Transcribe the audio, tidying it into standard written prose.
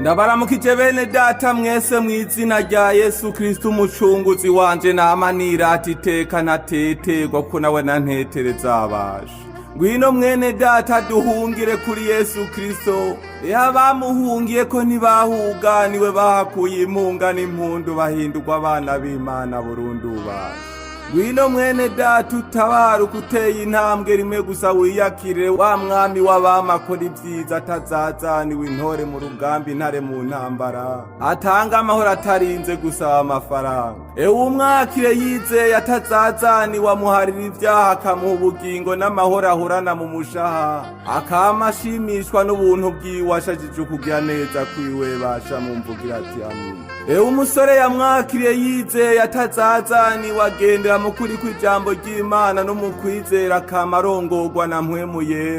Ndabaramukije bene data mwese mu izina rya Yesu Kristo umucunguzi wanje, nama nirata iteka ntateterwa kuko nawe nantetereza abasha. Ngwino mwene data duhungire kuri Yesu Kristo. Iyo abamuhungiye ko ntibahuganiwe, bahakuye impunga n'impundu, bahindurwa abana b'Imana burundu basha. Ngwino mwene data utabaruka uteye intambwe rimwe gusa, wiyakire wa mwami w'abami akora ibyiza atazazaniwe, intore mu rugamba, intare mu ntambara, atanga amahoro atarinze gusaba amafaranga. Ewe umwakire yizeye atazazaniwe, amuharira ibyaha, akamuha ubugingo n'amahoro ahorana mu mushaha, akama ashimishwa n'ubuntu bwiwe, ashajije ukugira neza kwiwe. Basha mumvugira ati amina. Ewe umusore yamwakiriye yizeye atazazaniwe, agendera mu kuri kw'ijambo ry'Imana no mu kwizera, akama arongorwa na Mpwemu Yera.